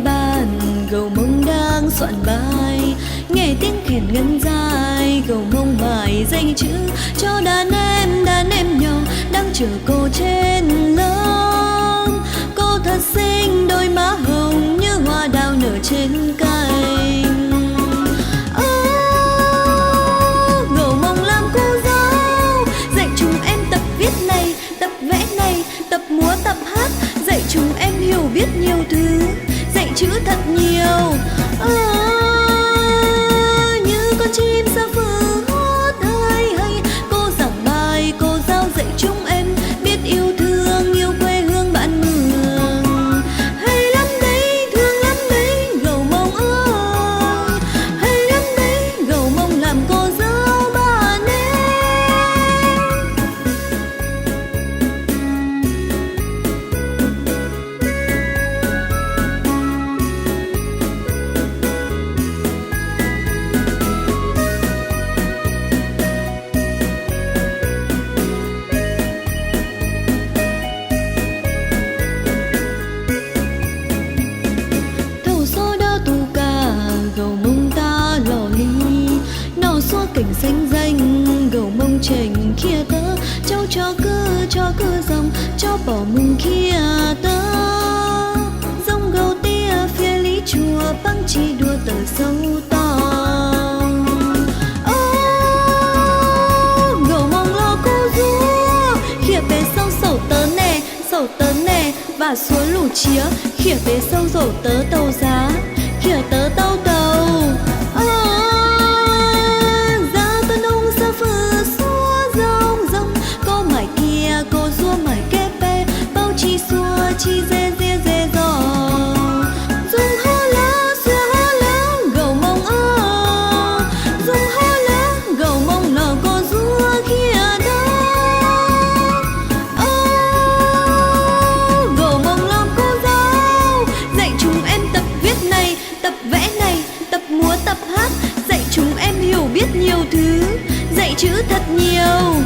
Bàn, Gầu Mông đang soạn bài, nghe tiếng khen ngân dại, Gầu Mông mải dạy chữ cho đàn em, đàn em nhỏ đang chờ cô trên lớp. Cô thật xinh, đôi má hồng như hoa đào nở trên cành. Ơ, Gầu Mông làm cô giáo, dạy chúng em tập viết này, tập vẽ này, tập múa, tập hát, dạy chúng em hiểu biết nhiều thứ, dạy chữ thật nhiều. Ơ, như con chim sa phư hót hay hay, cô giảng bài, cô giáo dạy chúng em biết yêu thương, yêu quê hương bản mường. Hay lắm đấy, thương lắm đấy, Gầu Mông ơi. Hay lắm đấy, Gầu Mông làm cô giáo bạn em. Thaum xob dawb tu ka, Gầu Mông ta lom li, noj xuab keem xeeb zeej, Gầu Mông tseem khiav tawv, châu chó cứ, chó cứ dòng, chó bỏ mình khiav tawv. Giống gầu tia phía lý chùa, bắn chỉ đua tờ sấu tòng. Ô, Gầu Mông lo cô dua, khiav pem saum saum tawv ne, saum tawv ne, và xua lũ chía, khiav pem saum saum tawv tau giá, khiav tawv tau tau. Ô, giá tawv noo xa phư xua zoo zoo, cô mải kia, cô dua mải kế bên, báu tsis xua tsis dễ dễ dễ dàng. Dùng ho lớ, xua ho lớ, Gầu Mông ơ. Dùng ho lớ, Gầu Mông lo cô dua khiav tawv. Ô, Gầu Mông làm cô giáo, dạy chúng em tập viết này, tập vẽ này, tập múa, tập hát, dạy chúng em hiểu biết nhiều thứ, dạy chữ thật nhiều.